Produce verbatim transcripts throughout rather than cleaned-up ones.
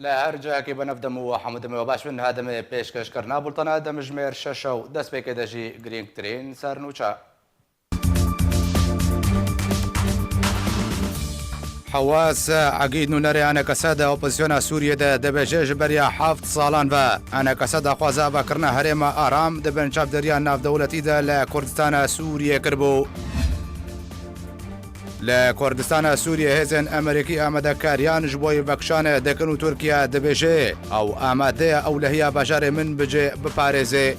Li her cihekî bi nav dem û hemû demê we baş bin, niha demê pêşkêşkirina bultana demjimêr şeş û destpêkê de jî girîngtirîn sernûçe. Hewas Egîd nûnerê A N K S de opozisyona Sûriyê de dibêje, ji beriya heft salan ve A N K S daxwaza avakirina herêma aram di bin çavdêriya navdewletî de li Kurdistana Sûriyê kiribû. Li Kurdistana Sûriyê hêzên Amerîkî amadekariyan ji bo yê vekişanê dikin û Tirkiye dibêje, ew amade ye ewlehiya bajarê min bicê biparêze.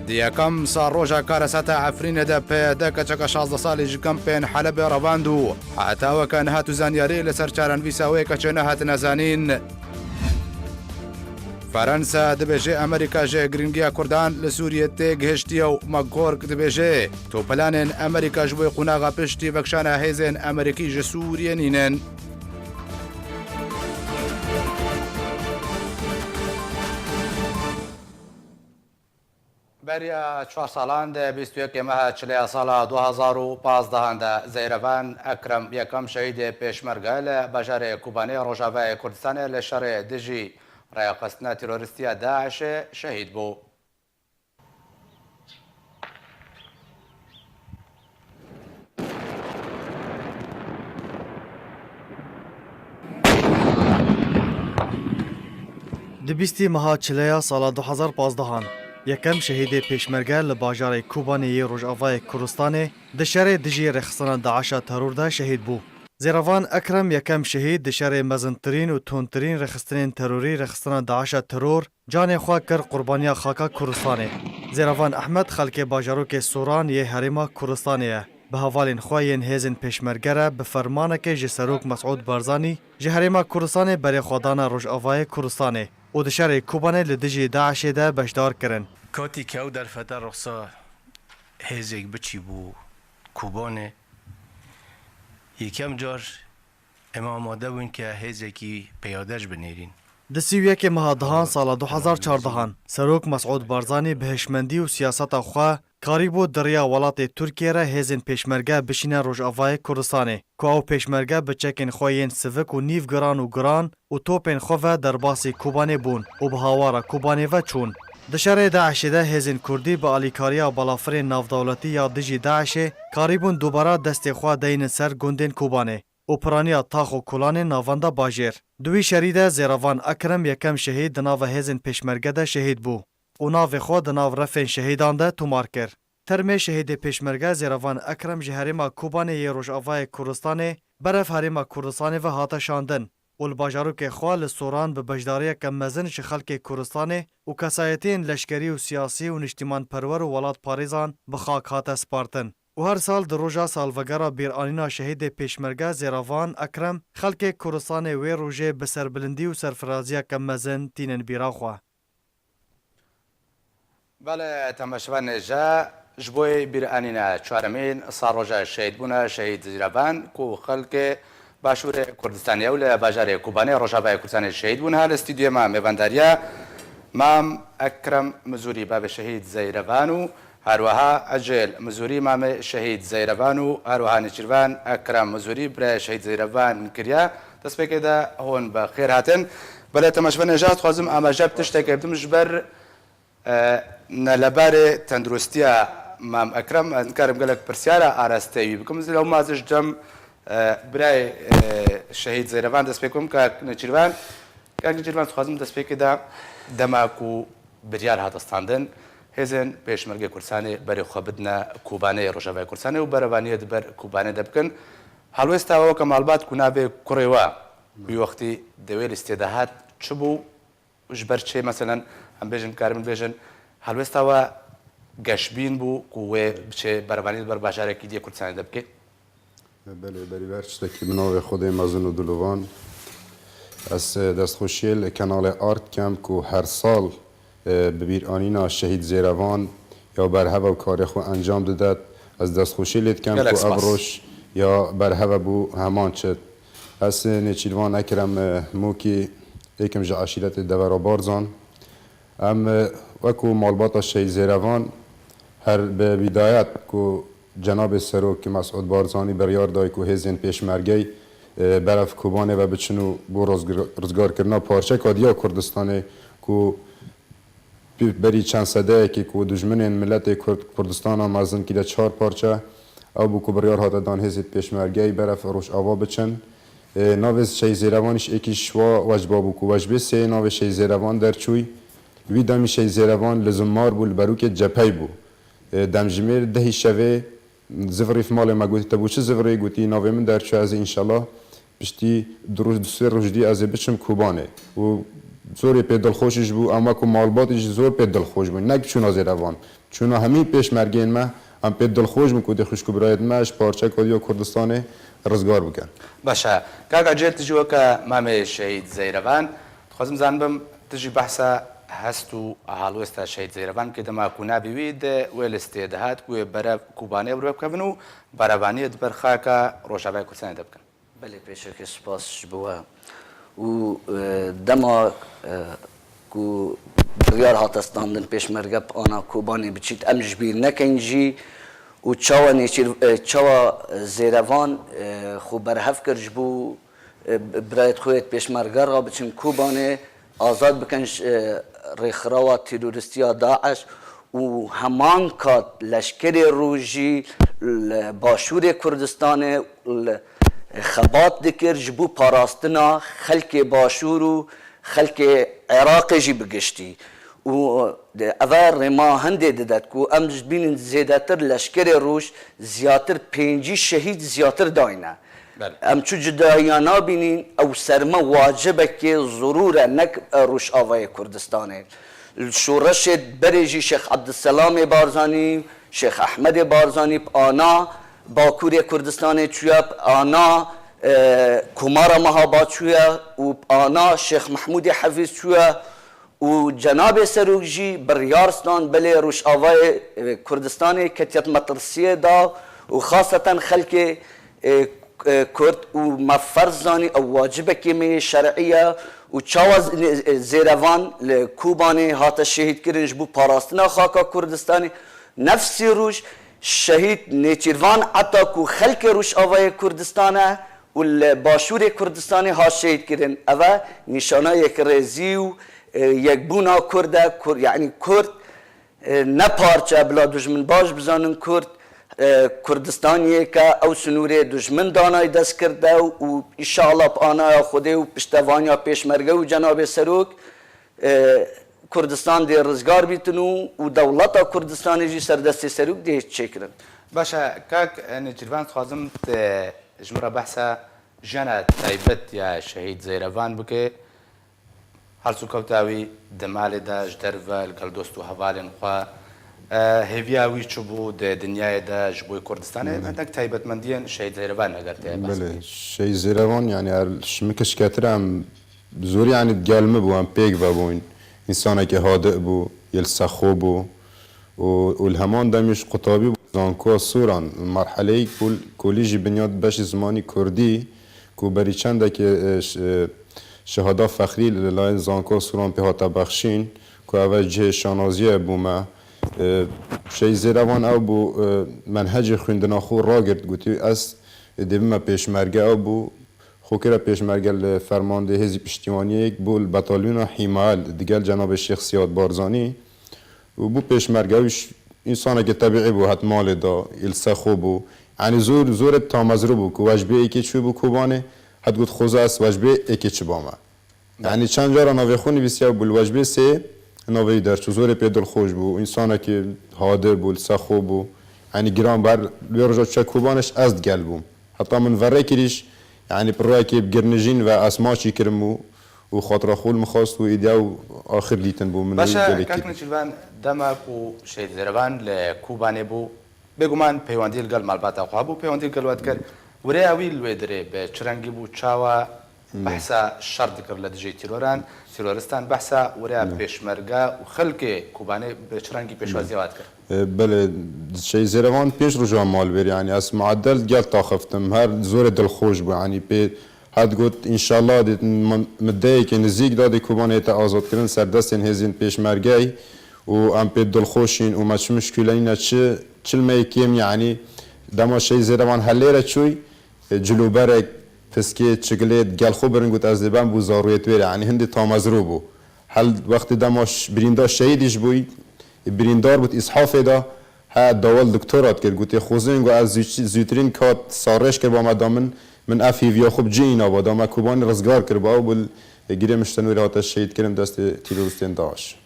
Di yekem sal roja karesata Efrînê de P Y D keçeka şazdeh salî ji kempên Helebê revand û heta weke niha tu zanyarî li ser çarenivîsa wê keçê nehatine zanîn. Ferensa dibêje Amerîka ji girîngiya Kurdan li Sûriyê tê gihiştiye û McGurk dibêje, tu planên Amerîka ji bo qunaxa piştî vekişana hêzên Amerîkî ji Sûriyê nînin. Beriya çar salan, di bîst û yekê meha çileya sala du hazar û pazdehan de Zeyrevan Ekrem, yekem şehîdê pêşmerge li bajarê Kobanê Rojavayê Kurdistanê, li şerê dijî rêxistina terorîstî ya DAIŞê şehîd bû. Di bîstî meha çileya sala du hazar pazdehan, yekem şehîdê pêşmerge li bajarê Kobanê yê Rojavayê Kurdistanê di şerê dijî rêxistina DAIŞa teror de şehîd bû. Zêrevan Ekrem, yekem şehîd di şerê mezintirîn û tundtirîn rêxistinên terorî rêxistina DAIŞa teror, canê xwe kir qurbaniya xaka Kurdistanê. Zêrevan Ehmed xelkê bajarokê Soran yê herêma Kurdistanê ye. Bi hevalên xwe yên hêzên pêşmerge re bi fermanekê ji Serok Mesûd Barzanî ji herêma Kurdistanê berê xwe dane Rojavayê Kurdistanê û di şerê Kobanê li dijî DAIŞê de beşdar kirin. Katî ke ew derfete rexsa hêzek biçî bû Kobanê, yekem car Em amade bûn ke hêzekî peyade jî binêrîn. Di sî û yekê meha dehan sala du hazar çardehan, Serok Mesûd Barzanî bi hişmendî û siyaseta xwe karîbû di riya welatê Tirkiyê re hêzên pêşmerge bişîne Rojavayê Kurdistanê, ku ew pêşmerge bi çekên xwe yên sivik û nîv giran û giran û topên xwe ve derbasî Kobanê bûn û bi hawara Kobanê ve çûn. Di şerê DAIŞê de hêzên Kurdî bi alîkariya balafirên navdewletî ya dijî DAIŞê karîbûn dubara destê xwe deynin ser gundên Kobanê û piraniya tax û kolanên navenda bajêr. Di wî şerî de Zêrevan Ekrem yekem şehîd di nava hêzên pêşmerge de şehîd bû û navê xwe di nav refên şehîdan de tomar kir. Termê şehîdê pêşmerge Zêrevan Ekrem ji herêma Kobanê yê Rojavayê Kurdistanê berev herêma Kurdistanê ve hate şandin û li bajarokê xwe li Soran bi beşdariyeke mezin ji xelkê Kurdistanê û kesayetiyên leşkerî û siyasî û niştîmanperwer û welatparêzan bi xak hate spartin. Û her sal di roja salvegera bîranîna şehîdê pêşmerge Zêrevan Ekrem, xelkê Kurdistanê wê rojê bi serbilindî û serfiraziyeke mezin tînin bîra xwe. Belê, temaşevanê je, ji bo bîranîna çaremîn salroja şehîdbûna şehîd Zîrevan ku xelkê Başûrê Kurdistanê û li bajarê Kobanê Rojavayê Kurdistanê şehîd bûn, ha li stûdyoyê me mêvandariya Mam Ekrem Mizûrî, bavê şehîd Zeyrevan û Her wiha Ecêl Mizûrî, mamê şehîd Zeyrevan û her wiha Nêçîrvan Ekrem Mizûrî, birayê şehîd Zeyrevan kiriye. Destpêkê de hûn bi xêr hatin. Belê temaşevanê je, dixwazim amaje bi tiştekê bidim ji ber, e, nelebarê tenduristiya Mam Ekrem. Ez nikarim gelek pirsiyara arasteyî wî bikim. Lewma ez ji cem, e, birayê, e, şehîd Zeyrevan dest pê bikim, kak Nêçîrvan. Kak Nêçîrvan, dixwazim destpêkê de dema ku biryar hate standin, hêzên Pêşmergê Kurdistanê berê xwe bidine Kobanê, Rojavayê Kurdistanê û berevaniyê di ber Kobanê de bikin. Helwêsta we weke malbat ku navê kurê we wî wextî di wê lîstê de hat çi bû? Ji ber çi, meselen, em bêjin, karin bêjin, helwêsta we geşbîn bû ku wê biçê berevaniyê di ber bajarekî diyê Kurdistanê de bike? Belê, berî ber tiştekî bi navê Xwedê mezin û dilovan. Ez, e, destxweşiyê li Kenalê Art dikem ku her sal, e, bi bîranîna Şehîd Zêrevan ya berheva û karê xwe encam didet. Ez destxweşiyê lê dikem ku ev roj ya berheve bû heman çit. Ez, e, Nêçîrvan Ekrem, e, Mûkî, êkim ji eşîretê Devera Barzan. Em, e, wekû malbata Şehîd Zêrevan her bi bîdayet ku Cenabê Serok Mesûd Barzanî biryar dayî ku hêzên pêşmergeyî e, beref Kobanê ve biçin û bo rozgir-, rizgarkirina parçeka diya Kurdistanê ku pî-, berî çend sedeyekê ku dijminên miletê Kurd Kurdistana mezin kî de çar parçe, ew bû ku biryar hate dan hêzê pêşmergeyî beref Rojava biçin. E, navê Şehîd Zêrevanî ji êkî şwa wecba bû ku wecbê sê navê Şehîd Zêrevan derçûy. Li wî demî Şehîd Zêrevan li Zimar bû, li berûkê cephey bû. E, demjimêr dehî şevê zivirî fi malê me gotî, "Te bo çi zivirî?" Gotî, "Navê min derçû, ez ê înşallah piştî du roj, du sê roj dî ez ê biçim Kobanê." Û zorê pê dilxweş ji bû, em wekû malbatî jî zor pê dilxweş bûn. Nek çûna Zêrevan, çûna hemî pêşmergeyên me, em pê dilxweş bûn ku dê xwişk û birayêt me ji parçeka diya Kurdistanê rizgar bikin. Baş e. Kaka Cêl, tu jî weke mamê Şehîd Zeyrevan, dixwazim zanibim, tu jî behsa hest û halwêsta Şehîd Zeyrevan bike, dema ku navê wî di wê listê de hat ku wê berev Kobanê bi rê bikevin û berevaniyê di ber xaka Rojavayê Kurdistanê de bikin. Belê, pêşeke spas ji bo we. Û, e, dema, e, ku biryar hate standin pêşmerge bi ana Kobanê biçît, em ji bîr nekin jî. Û çawa Nêçîr-, e, çawa Zêrevan, e, xwe berhev kir ji bo, e, bi-, birayêt xwe yêt pêşmerge re biçin Kobanê, azad bikin ji, e, rêxirawa terorîstiya DAIŞ û heman kat leşkerê rû jî li başûrê Kurdistanê li xebat dikir ji bo parastina xelkê başûr û xelkê Iraqê jî bi giştî. Û eve rêma hindê dide ku em ji bînin zêdetir leşkerê rû zyatir pêncî şehîd zyatir dayne. Belê. Em çi cudayiya nabînîn, ew ser me wacibekê zirûr e, nek Rojavayê Kurdistanê. Li şoreşê berê jî Şêx Ebdulselamê Barzanî, Şêx Ehmedê Barzanî bi ana Bakurê Kurdistanê çûye, bi ana, e, Komara Mehabad çûye û bi ana Şêx Mehmûdê Hefîz çûye. Û Cenabê Serok jî biryar stand, belê Rojavayê, e, Kurdistanê ketiyet metirsiyê da û xaseten xelkê, e, e, Kurd û me ferz zanî ew wacibekê me yê şer'î ye û çawa z-, e, Zêrevan li Kobanê hate şehîd kirin ji bo parastina xaka Kurdistanê. Nefsî roj şehîd Nêçîrvan Ata ku xelkê Rojavayê Kurdistan e û li başûrê Kurdistanê hat şehîd kirin. Eve nîşana yekrêzî û e, yekbûna Kurd e, Kur-, yanî Kurd, e, ne parçe bila dijmin baş bizanin Kurd, e, Kurdistaniyê ke ew sinûrê dijmin danay dest kirde û, û înşallah bi anaya Xwedê û piştevaniya Pêşmerge û Cenabê Serok, e, Kurdistan dê rizgar bîtin û, û dewleta Kurdistanê jî ser destê Serok dê çêkirin. Baş e, kak, e, Nêçîrvan, dixwazim te ji min re behsa jiyana taybet ya Şehîd Zeyrevan bike. Hersûkewta wî di malê de ji derve li gel dost û hevalên xwe, e, hêviya wî çi bû di dinyayê de ji bo Kurdistanê? Belê. Hinek taybetmendiyên Şehîd Zêrevan eger te behs Belê. bikî. Şehîd Zêrevan, yanî, her ji min kişketir em zorî, yanî, gel min bû, em pêk vebûn. Însanekî hadi bû, yê li ser xwe bû. Û, û li heman demê ji qutabî bû zankoya Sûran, merheleyê kol-, kolîjî binyat beşî zimanî kurdî, ku berî çendekê, e, ş-, e, şehada fexrî li layên zankoya Sûran pê hate bexşîn, ku ev cihê şanaziyê bû me. E, Şehîd Zêrevan ew bû, e, menhecê xwîndina xwe ragirt, gotî, "Ez dê bime pêşmerge." Ew bû, xwe kire pêşmerge li fermandê hêzî piştîwaniyê, bû li batalyona Hîmal, digel cenabê Şêx Siyad Barzanî. Û bû pêşmerge, wî ş-, însanekî tebîî bû, het malê da, yê li ser xwe bû. Yanî zor, zorê tamezrû bû ku we ji bê êkê çûbû Kobanê, het got, "Xoza ez we ji bê êkê çi bame." Yanî çend cara navê xwe nivîsiya bû, li we ji bê sê navê wî derçû. Zorê pê dilxweş bû, însanekî hadir bû, li ser xwe bû. Yanî giran ber li wê roja çûye Kobanê, ez digel bûm. Heta min verê kirîş, yanî pirroyekê bi girnijîn ve ez maçî kirim û û xatira xwe li min xwest û îdiya û axir dîtin bû min û Baş e, gelekî. Kak Nêçîrvan, dema ku Şehîd Zêrevan li Kobanê bû, bêguman peywendî li gel malbata xwe bû, peywendî li gel we dikir. Wireya wî li wê dirê bi çi rengî bû, çawa Belê. behsa şer dikir li dijî tîroran, tîroristan, behsa wireya Belê. pêşmerge û xelkê Kobanê bi çi rengî pêşwaziya we dikir? E, belê, Şehîd Zêrevan pênc roja mal bir, yanî ez muedel gel taxiftim, her zorê dilxweş bû, yanî pê Hat got, "Înşallah di m-, middeyekê nizîk de dê Kobanê te azadkirin ser destên hêzên pêşmergeyî û em pê dilxweş în û me çi mişkîle nîne, çi çilmeyê kêm, yanî dema Şehîd Zêrevan helê re çûy, e, cilûberek, Fiskê, çigilê, gel xwe birin, got, ez dê bem bû zarûyê wê re. Yanî hindê tamezrû bû. Hel wextê dema ş-, birînda şehîdî jî bûy, birîndar bû, îshafê de, he dawel doktora dikir, gotê, Xozên, got, ez zû-, zûtirîn kat sarêş kir ba me da min, min ev hîviya xwe bi cî îna ba, da me Kobanê rizgar kir ba, ew bû girê min ji tenûrê hate şehîd kirin destê teroristên DAIŞ.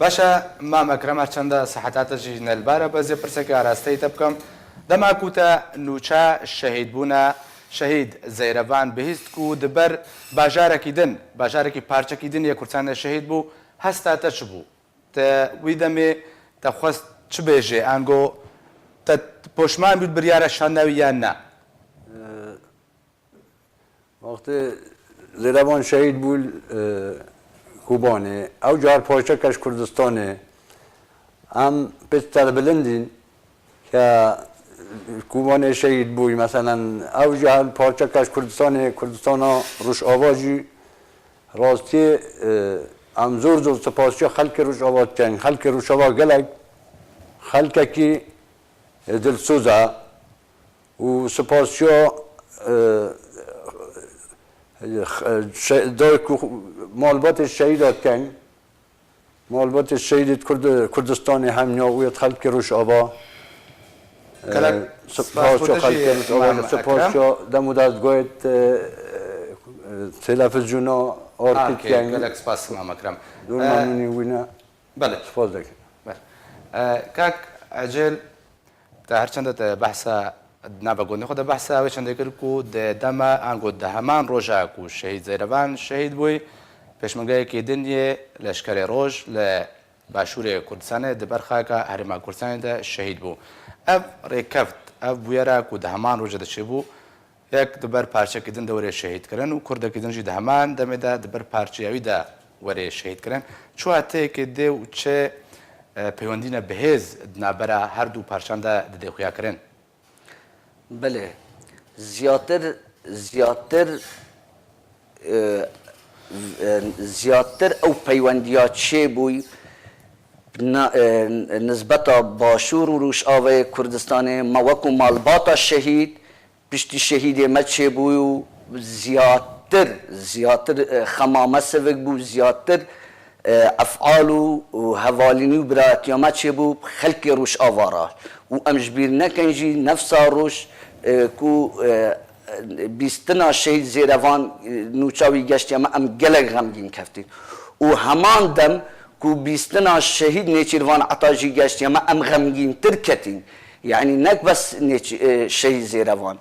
Baş e, Mam Ekrem, her çende siheta te jî ne li bar e, ez ê pirsekê arasteyî te bikim. Dema ku te nûçe şehîdbûna şehîd Zeyrevan bihîst ku di ber bajarekî din, bajarekî parçekî din yê Kurdistanê şehîd bû, hesta te çi bû? Te wî demê te xwest çi bêjê? Ango te poşman bû di biryara şandina wî yan na? Wextê Zêrevan şehîd bû, e, Kobanê. Ew cihar parçeke ji Kurdistanê. Em pêç serbilindîn ke Kobanê şehîd bû. Meselen, ew cihar parçeke ji Kurdistanê, Kurdistana Rojava jî rastiyê, e, em zor zor spasiya xelkê Rojava dikin. Xelkê Rojava gelek xelkekî, e, dilsoz e. û spasiya, e, e, şe-, dayik û malbatê şehîda dikin. Malbatê şehîdê Kurd-, Kurdistanê hem ya û yê xelkê Rojava. E, Gelek sp-, spas spasiya xelkê Rojava, Mam Ekrem. Spasiya dem û dezgahê, e, e, televizyona Arkê, Arkê dikin. Gelek spas Mam Ekrem. Zor E, memnûnî wî ne. Belê. Spas dikim. Belê. E, kak Ecêl, te her çende te behsa, di nava gundê xwe de behsa wê çendê kir ku di dema ango di heman roja ku şehîd Zeyrevan şehîd bûy, pêşmergeyekî din yê Leşkerê Roj li başûrê Kurdistanê di ber xaka Herêma Kurdistanê de şehîd bû. Ev rêkeft, ev bûyera ku di heman roja de çêbû, yek di ber parçekî din de were şehîd kirin û Kurdekî din jî di heman demê de di ber parçeya wî de were şehîd kirin. Çi wateyekê dê û çi, e, peywendîne bihêz di navbera her du parçan de didê xuya kirin? Belê. Ziyatir, ziyatir, e, e, ziyatir ew peywendiya çêbûy na-, e, nisbeta Başûr û Rojavayê Kurdistanê, me wekû malbata şehîd, piştî şehîdê me çêbû û ziyatir, ziyatir, e, xema me sivik bû, ziyatir, e, efal û, û hevalînî û birayetiya me çêbû xelkê Rojava re. Û em ji bîr nekin jî nefsa roj, e, ku, e, bîstina şehîd Zêrevan, e, nûça wî geştiye me, em gelek xemgîn keftîn. Û heman dem ku bîstina şehîd Nêçîrvan Ata jî geştiye me, em xemgîntir ketîn. Yanî nek bes Nêçî-, e, şehîd Zêrevan.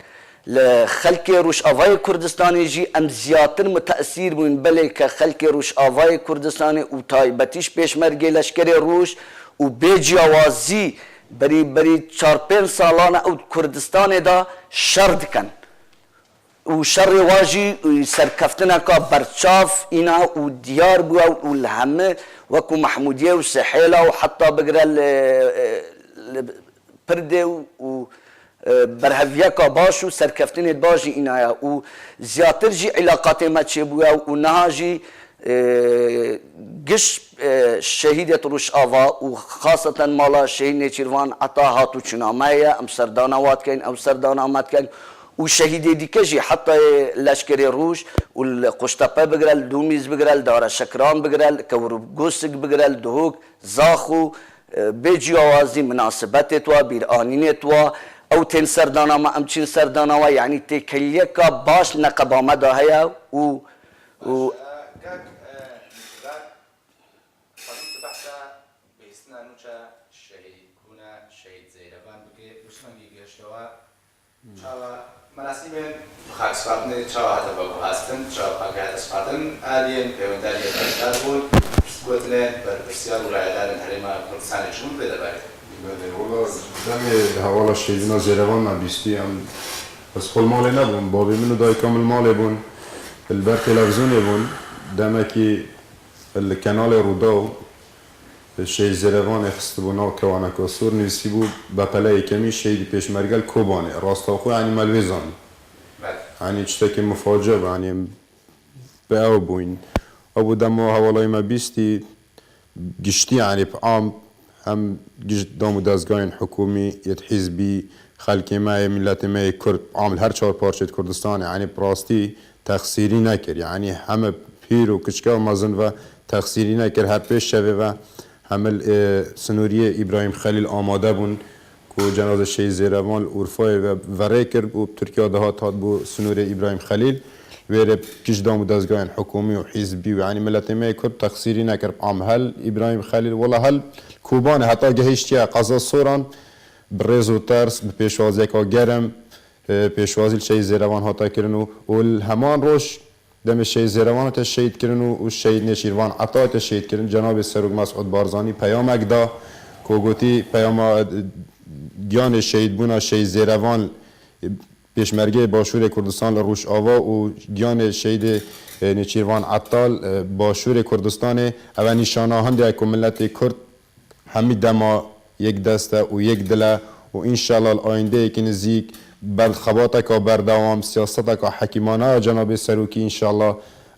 Li xelkê Rojavayê Kurdistanê jî em ziyatir mutesîr bûn. Belê ke xelkê Rojavayê Kurdistanê û taybetî ji Pêşmergê Leşkerê Roj û bê ciyawazî berî, berî çar pênc salan e ew di Kurdistanê de şer dikin. Û şerê wa jî, û serkeftineka berçav îna û diyar bûye û li hemî wekû Mehmûdiyê û Sihêla û heta bigire li, li Pirdê û, û, e, berheviyeka baş û serkeftinê baş jî îna ye û ziyatir jî îlaqatê me çêbûye û niha jî, e, giş, e, şehîdê Rojava û xaseten mala şehîd Nêçîrvan Ata hat û çûna me ye, em serdana wa dikeyn, ew serdana me dikin û şehîdê dîke jî heta yê Leşkerê Roj û li Qoştepe bigire, li Dûmîz bigire, li Dara Şekran bigire, li Kewrgosik bigire, li Duhok, Zaxo, e, bê ciyawazî minasibetê twa, bîranînê twa, ew tên serdana me, em çîn serdana we, yanî têkeliyeka baş neqeba me de heye û, û Baş e, kak, e, Nîgar, xwedî tu behsa bihîstina nûça şehîdbûna şehîd Zeyrevan bike, û çi dengî gihiştewa? Çawa merasîmên xakspartinê çawa hate veguhastin, çawa paqê hate spartin, aliyên peywendariyê beşdar bûn, gotinên berpirsiyar û rayedarên Herêma Kurdistanê çi bûn vê deverê? Belê, wela demê hevala şehîdina Zêrevan me bîstî, em, ez xwe li malê nebûm, bavê min û dayika min li malê bûn, li ber televîzyonê bûn, demekî li kenalê Rûdaw, Şehîd Zêrevanê xistibû nav kewaneka sor, nivîsîbû, "Bepele yekemîn şehîdî pêşmerge li Kobanê." Rastaxwe, yanî me li vê zanî. Belê. Yanî tiştekî miface bû, yanî em bi ew bûyn. Ew bû dema hewalayê me bîstî, giştî, yanî bi am, hem giş dam û dezgahên hikûmî, yê hizbî, Xelkê me yê, miletê me yê Kurd, am li her çar parçeyê Kurdistanê, yanî bi rastî texsîrî nekir. Yanî heme pîr û kiçika mezin ve texsîrî nekir. Her pêş şevê ve heme li, e, sinûriyê Îbrahîm Xelîl amade bûn ku cenaze Şehîd Zêrevan li Urfayê ve verê kir û Tirkiye dihat hat bo sinûrê Îbrahîm Xelîl. Wê rê giş dam û dezgahên hikûmî û hîzbî û, yanî miletê me yê Kurd texsîrî nekir. Am hel Îbrahîm Xelîl, wela hel Kobanê heta gehiştiye qeza Soran, bi rêz û ters, bi pêşwaziyeka germ, e, pêşwazî li Şehîd Zêrevan hate kirin û, û li heman roj demê Şehîd Zêrevan hate şehîd kirin û, û Şehîd Nêçîrvan Ata hate şehîd kirin, Cenabê Serok Mesûd Barzanî peyamek da ku gotî peyama, e, giyanê şehîdbûna Şehîd Zêrevan, e, Pêşmergeyê Başûrê Kurdistan li Rojava û giyanê Şehîdê, e, Nêçîrvan Etal, e, Başûrê Kurdistanê, ev e nîşana hindê ye ku miletê Kurd hemî dema yek dest e û yek dil e û înşallah li ayîndeyekî nizîk ber xebateka berdewam, siyaseteka hekîmane ya Cenabê Serokî înşallah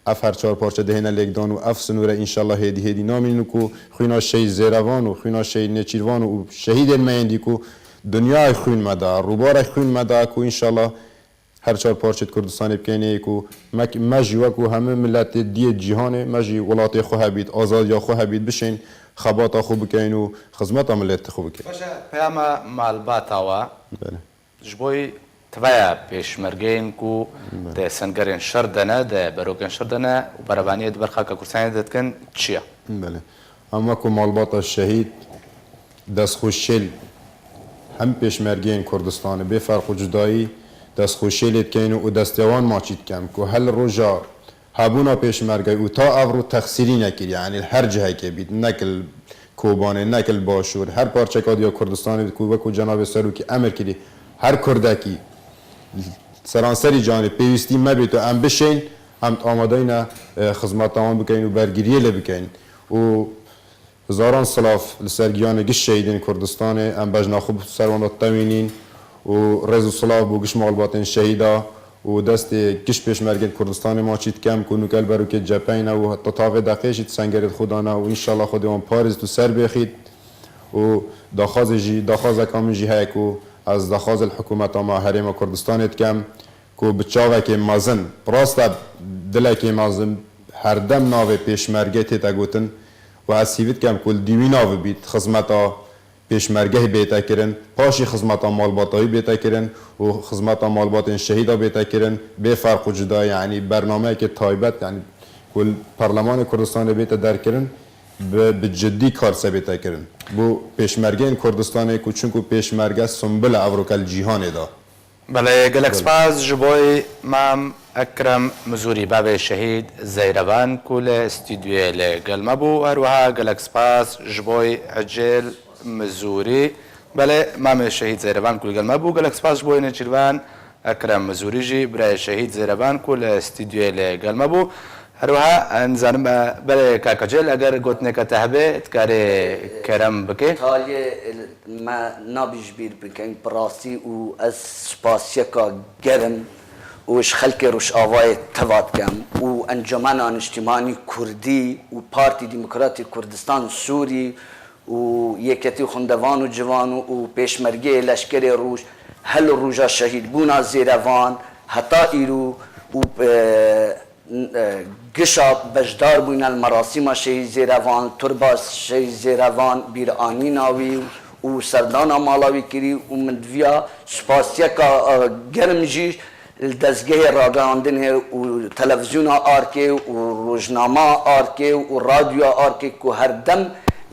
ev her çar parçe dihêne lêkdan û ev sinûre înşallah hêdî hêdî namînin ku xwîna Şehîd Zêrevan û xwîna Şehîd Nêçîrvan û şehîdên me yên dî ku dinyayê xwîn me da, rûbarek xwîn me da ku înşallah her çar parçeyê Kurdistanê bikeyne yek û me, me jî wekû hemû miletê diyê cîhanê, me jî welatê xwe hebît, azadiya xwe hebît, bişên xebata xwe bikeyn û xizmeta miletê xwe bikin. Baş e, peyama malbata we Belê. ji bo tiveya pêşmergeyên ku Belê. di sengerên şer de ne, di berokên şer de ne û berevaniyê di ber xaka Kurdistanê de dikin çi ye? Belê. Em wekû malbata şehîd destxweşiyê li hem pêşmergeyên Kurdistanê bê ferq û cudayî destxweşiyê lê dikeyn û destê wan maçî dikem ku hel roja hebûna pêşmergeyê û ta evro texsîrî nekiriye, yanî li her cihekê bît, nek li Kobanê, nek li Başûr, her parçeka diya Kurdistanê bît ku wekû Cenabê Serokî emir kirî, her Kurdekî seranserî canê pêwîstî me bêt û em bişên, em amadeyne, e, xizmeta wan bikeyn û bergiriyê lê bikeyn. Û Hezaran silav li ser giyanê giş şehîdên Kurdistanê, em bejna xwe bi ser wan de tewînîn û rêz û silav bo giş malbatên şehîda û destê giş pêşmergên Kurdistanê maçî dikem ku nûke li berokê cepheyne û heta tavê deqê jî di sengerê xwe de ne û înşallah Xwedê wan parêzit û ser bêxît û daxwazê jî, daxwazeka min jî heye ku ez daxwazê li hikûmeta me herêma Kurdistanê dikem. Ku bi çavekê mezin, bi rast e dilekê mezin, herdem navê pêşmerge tête gotin û ez hîvî dikem ku li dî wî navê bît, xizmeta pêşmergehî bête kirin, paşî xizmeta malbatayî bête kirin û xizmeta malbatên şehîda bête kirin, bê ferq û cuda, yanî bernameyekê taybet, yanî ku li Perlemanê Kurdistanê bête derkirin, bi, bi cidî kar se bête kirin. Bo pêşmergeyên Kurdistanê ku çunku pêşmerge simbol e evroke li cîhanê de. Belê, gelek Belê. spas ji bo Mam Ekrem Mizûrî, bavê Şehîd Zeyrevan ku li stûdyoyê li gel me bû. Her wiha gelek spas ji bo Ecêl Mizûrî. Belê, mamê Şehîd Zeyrevan ku li gel me bû. Gelek spas ji bo Nêçîrvan Ekrem Mizûrî jî, birayê Şehîd Zeyrevan ku li stûdyoyê li gel me bû. Her wiha, em zanim, e, belê kaka Cel, eger gotineke te hebe, dikarê kerem bike. Taliyê, e, me nabî ji bîr bikin, bi rastî û ez spasiyeka germ û ji xelkê Rojavayê teva dikem û Encûmena Niştimanî Kurdî û Partî Demokratî Kurdistan Sûrî û Yeketî Xwendevan û Ciwan û, û Pêşmergeyê Leşkerê Rûj, hel roja şehîdbûna Zêrevan heta îro û, e, n-, e, gişa beşdar bûyne li merasîma Şehîd Zêrevan, turba Şehîd Zêrevan, bîranîna wî û serdana mala wî kirî û min diviya spasiyeka, e, germ jî li dezgehê ragihandinê û televîzyona Arkê û rojnama Arkê û radyoya Arkê ku her dem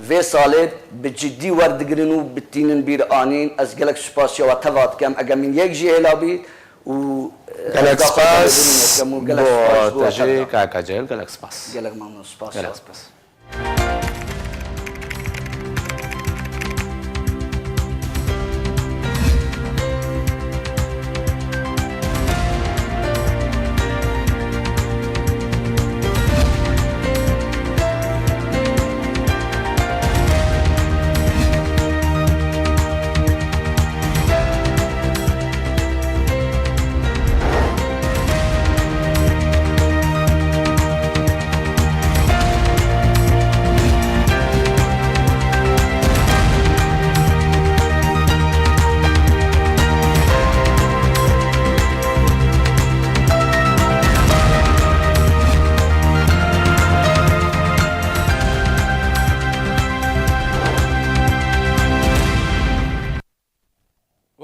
vê salê bi cidî werdigirin û bitînin bîranîn. Ez gelek spasiya we teva dikem. Eger min yek jî hêla bî, û, e, Gelek ez daxwaza spas lêbirînê dikem û gelek bo spas ji we te jî, tevda. Kaka Cel, gelek spas. Gelek memnûn, spas. Gelek spas.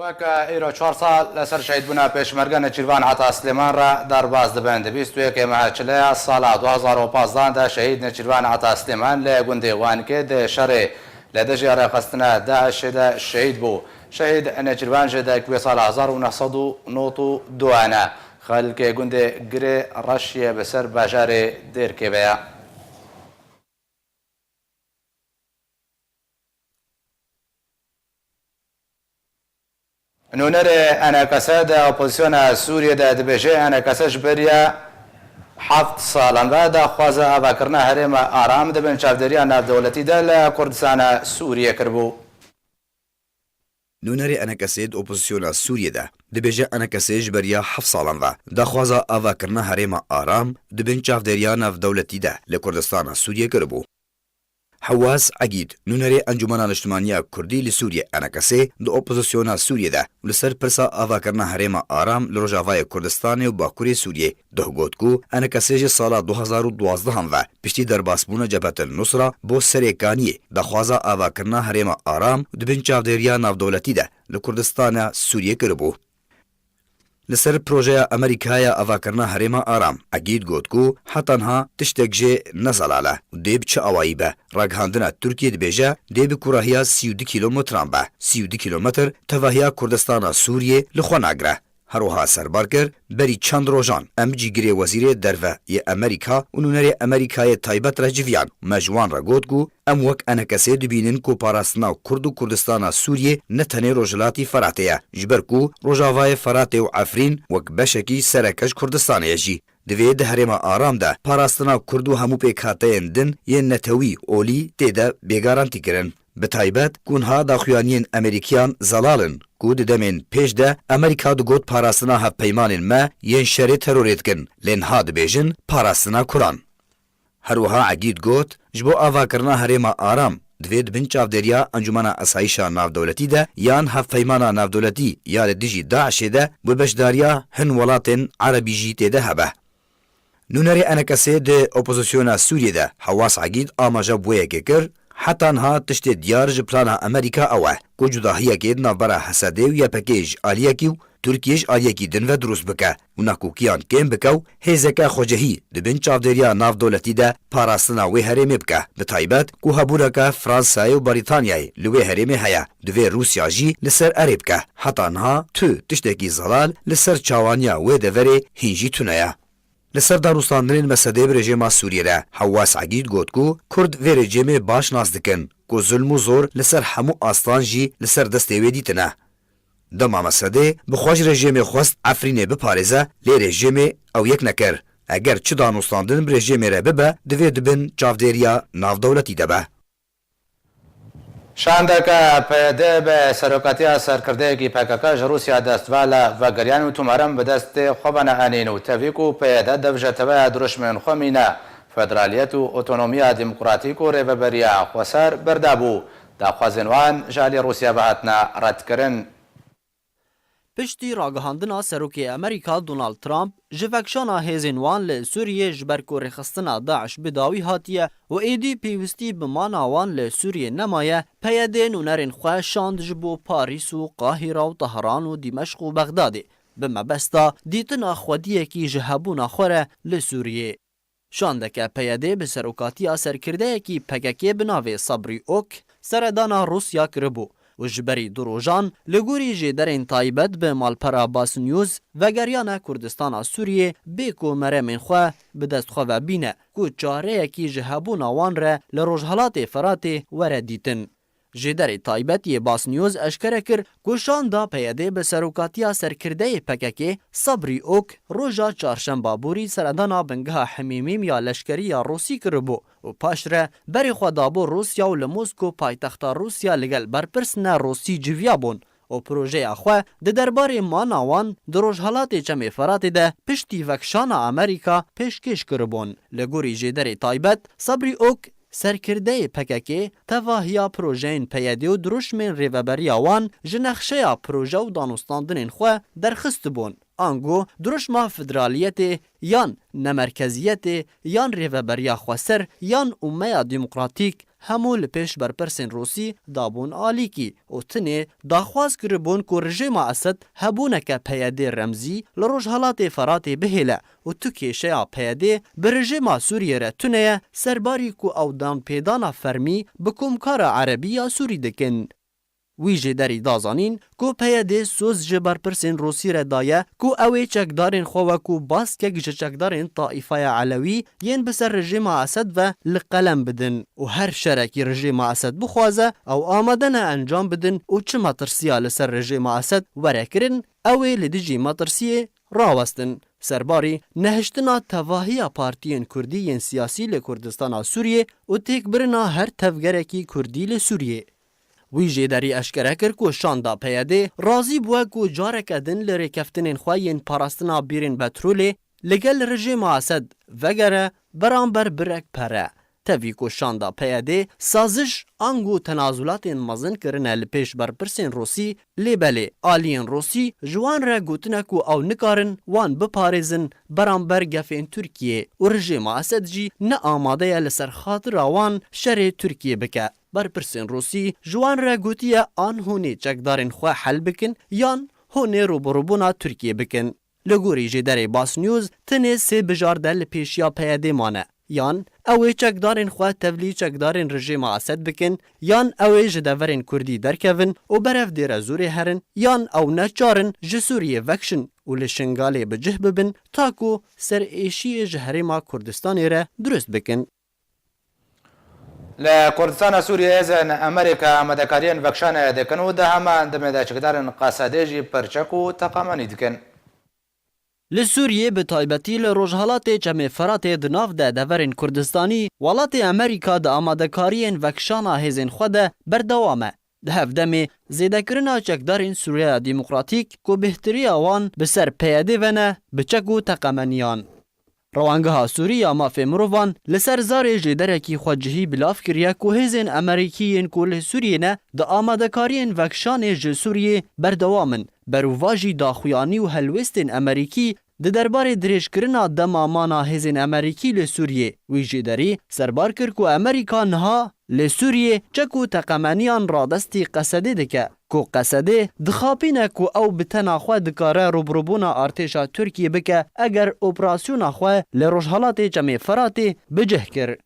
Ke îro çar sal li ser şehîdbûna pêşmerge Nêçîrvan Ata Silêman re derbas dibin. Di bîst û yekê meha çileya sala du hazar û pazdeh de şehîd Nêçîrvan Ata Silêman li gundê Wankê di şerê li dijî rêxistina DAIŞê de şehîd bû. Şehîd Nêçîrvan jî di wê sala hezar û neh sed û nod û du ne. Xelkê gundê Girê Reşiyê bi ser bajarê Dêrkê ve ye. Nûnerê ENKSê di opozisyona Sûriyê de dibêje, ENKS ji beriya heft salan ve daxwaza avakirina herêma Aram di bin çavdêriya navdewletî de li Kurdistana Sûriyê kiribû. Nûnerê ENKSê di opozisyona Sûriyê de dibêje, ENKSê ji beriya heft salan ve daxwaza avakirina herêma Aram di bin çavdêriya navdewletî de li Kurdistana Sûriyê kiribû. Hewaz Egîd, nûnerê Encûmena Niştimanî ya Kurdî li Sûriyê, ENKSê, di opozisyona Sûriyê de û li ser pirsa avakirina herêma Aram li Rojavayê Kurdistanê û Bakurê Sûriyê, duh got ku ENKSê ji sala du hazar û duwazdeh ve piştî derbasbûna Cebhetel Nusra bo Serêkaniyê daxwaza avakirina herêma Aram û di bin çavdêriya navdewletî de li Kurdistana Sûriyê kiribû. Li ser projeya Amerîkaya avakirina herêma Aram, Egîd got ku heta niha tiştek jê ne zelal e û dê bi çi awayî be. Ragihandina Tirkiyê dibêje dê bi kûrahiya sî û du kîlometran be. Sî û du kîlometr tevahiya Kurdistana Sûriyê li xwe nagire. Her wiha serbar kir, berî çend rojan em cîgirê wezîrê derve yê Amerîka û nûnerê Amerîkayê taybet re civiyan û me ji wan re got ku em wek ENKSê dibînin ku parastina Kurd û Kurdistana Sûriyê ne tenê Rojhilatî Feratê ye, ji ber ku Rojavayê Feratê û Efrîn wek beşekî sereke ji Kurdistanê ye jî. Divê di herêma Aram de parastina Kurd û hemû pêkhateyên din yên netewî olî tê de bê garantîkirin. Bi taybet ku niha daxuyaniyên Amerîkiyan zelal in ku di demên pêş de Amerîka digot parastina hevpeymanên me yên şerê terorê dikin, lê niha dibêjin parastina Kurdan. Her wiha Egîd got, ji bo avakirina herêma Aram, divê di bin çavdêriya Encûmena Asayîşa Navdewletî de yan hevpeymana navdewletî ya li dijî DAIŞê de bi beşdariya hin welatên erebî jî tê de hebe. Nûnerê ENKSê di opozisyona Sûriyê de Hewaz Egîd amaje bi wê yekê kir, heta niha tiştê diyar ji plana Amerîka ew e ku cudahiyekê di navbera HSDê û YPGê ji aliyekî û Tirkiye ji aliyekî din ve dirust bike û nakokiyan kêm bike û hêzeke xwecihî di bin çavdêriya navdewletî de parastina wê herêmê bike. Bi taybet ku hebûneke Fransayê û Brîtanyayê li wê herêmê heye, divê Rûsya jî li ser erê bike. Heta niha tu tiştekî zelal li ser çawaniya wê deverê hîn jî tune ye. Li ser danûstandinên mesedê bi rejêma Sûriyê de Hewwas Egîd got ku Kurd vê rejêmê baş nas dikin, ku zulm û zor li ser hemû astan jî li ser destê wê dîtine. Dema mesedê bi xwe ji rejêmê xwest Efrînê biparêze, lê rejêmê ew yek nekir. Eger çi danûstandin bi rejêmê re bibe, divê di bin çavdêriya navdewletî de be. Şandeke P Y D bi serokatiya serkirdeyekî P K K ji Rûsya dest ve li vegeriyan û tûmaran bi destê xwe ve neanîn û tevî ku P Y D dev ji teveya dirûşmên xwe mîne, federaliyet û otonomiya demokratîk û rêveberiya xweser berdabû, daxwazên wan ji alî Rûsya ve hatine redkirin. Piştî ragihandina Serokê Amerîka Donald Trump ji vekişana hêzên wan li Sûriyê ji ber ku rêxistina DAIŞ bi dawî hatiye û êdî pêwîstî bi mana wan li Sûriyê nemaye, P Y D nûnerên xwe şand ji bo Parîs û Qahîra û Tehran û Dîmeşq û Bexdadê bi mebesta dîtina xwediyekî ji hebûna xwe re li Sûriyê. Şandeke P Y D bi serokatiya serkirdeyekî P K K bi navê Sabrî Ok seredana Rûsya kiribû û ji berî du rojan li gorî jêderên taybet bi malpera Basnews vegeriyane Kurdistana Sûriyê bê ku meremên xwe bi dest xwe ve bîne ku çareyekî ji hebûna wan re li Rojhelatê Feratê were dîtin. Jêderê taybet yê Basnews eşkere kir ku şanda P Y D bi serokatiya serkirdeyê P K K Sabrî Ok roja çarşemba borî seredana bingeha hemîmîm ya leşkerî ya Rûsî kiribû û paşre berê xwe dabû Rûsya û li Mosko paytexta Rûsya li gel berpirsine Rûsî civiyabûn û projeya xwe di derbarê mana wan di Rojhelatê Çemê Feratê de piştî vekişana Amerîka pêşkêş kiribûn. Li gorî jêderê taybet, Sabrî Ok, serkirdeyê P K K, tevahiya projeyên P Y D û dirûşmên rêveberiya wan ji nexşeya proje û danûstandinên xwe derxistibûn. Ango dirûşma federaliyetê yan nemerkeziyetê yan rêveberiya xweser yan ûmeya demokratîk hemû li pêş berpirsên Rûsî dabûn alîkî û tinê daxwaz kiribûn ku rejêma Esed hebûneke P Y D remzî li Rojhelatê Feratê bihêle û tu kêşeya P Y D bi rejêma Sûriyê re tune ye, serbarî ku ew danpêdana fermî bi komkara Erebî ya Sûrî dikin. Wî jêderî da zanîn ku P Y D soz ji berpirsên Rûsî re daye ku ew ê çekdarên xwe wekû baskek ji çekdarên taîfeya Elewî yên bi ser rejêma Esed ve li qelem bidin û her şerekî rejêma Esed bixwaze, ew amade ne encam bidin û çi metirsiya li ser rejêma Esed were kirin, ew ê li dijî metirsiyê rawestin. Serbarî nehiştina tevahiya partiyên kurdî yên siyasî li Kurdistana Sûriyê û têkbirina her tevgerekî kurdî li Sûriyê. Wî jêderî eşkere kir ku şanda P Y D razî bûye ku careke din li rêkeftinên xwe yên parastina bîrên petrolê li gel rejêma Esed vegere beramber birek pere. Tevî ku şanda P Y D saziş ango tenazulatên mezin kirine li pêş berpirsên Rûsî, lê belê aliyên Rûsî ji wan re gotine ku ew nikarin wan biparêzin beramber gefên Tirkiyê û rejêma Esed jî ne amade ye li ser xatira wan şerê Tirkiyê bike. Berpirsên Rûsî ji wan re gotiye an hûn ê çekdarên xwe hel bikin yan hûn ê rûbirûbûna Tirkiyê bikin. Li gorî jêderê Bas News, tenê sê bijarte li pêşiya P Y D mane. Yan ew ê çekdarên xwe tevlî çekdarên rejêma Esed bikin, yan ew ê ji deverên kurdî derkevin û berev Dêrezorê herin, yan ew neçar in ji Sûriyê vekişin û li Şingalê bi cih bibin, ta ku serêşiyê ji Herêma Kurdistanê re dirust bikin. Li Kurdistana Sûriyê hêzên Amerîka amadekariyên vekişanê dikin û di heman demê de çekdarên Qesedê jî pirçek û teqemenî dikin. Li Sûriyê, bi taybetî li rojhelatê Çemê Firatê di nav de deverên Kurdistanî, welatê Amerîka di amadekariyên vekişana hêzên xwe de berdewam e. Di hevdemê zêdekirina çekdarên Sûriyeya Demokratîk ku bêhtiriya wan bi ser P Y D ve ne, bi çek û teqemeniyan. Rewangeha Sûrî ya Mafê Mirovan li ser zarê jêderekî xwecihî bilav kiriye ku hêzên Amerîkî yên ku li Sûriyê ne di amadekariyên vekişanê ji Sûriyê berdewam in. Berovajî daxuyanî û helwêstên Amerîkî di derbarê dirêjkirina dema mana hêzên Amerîkî li Sûriyê. Wî jêderî serbar kir ku Amerîka niha li Sûriyê çek û teqemeniyan radestî Qesedê dike, ku Qesedê dixapîne ku ew bi tena xwe dikare rûbirûbûna artêşa Tirkiyê bike eger operasyona xwe li rojhelatê Çemê Firatê bi cih kir.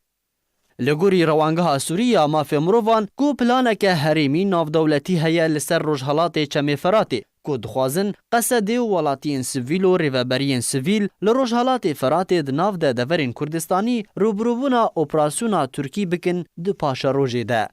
Li gorî Rewangeha Sûrî ya Mafê Mirovan, ku planeke herêmî navdewletî heye li ser rojhelatê Çemê Firatê, ku dixwazin Qesedê û welatiyên sivîl û rêveberiyên sivîl li rojhelatê Firatê di nav de deverên Kurdistanî rûbirûbûna operasyona Tirkî bikin, di paşerojê de.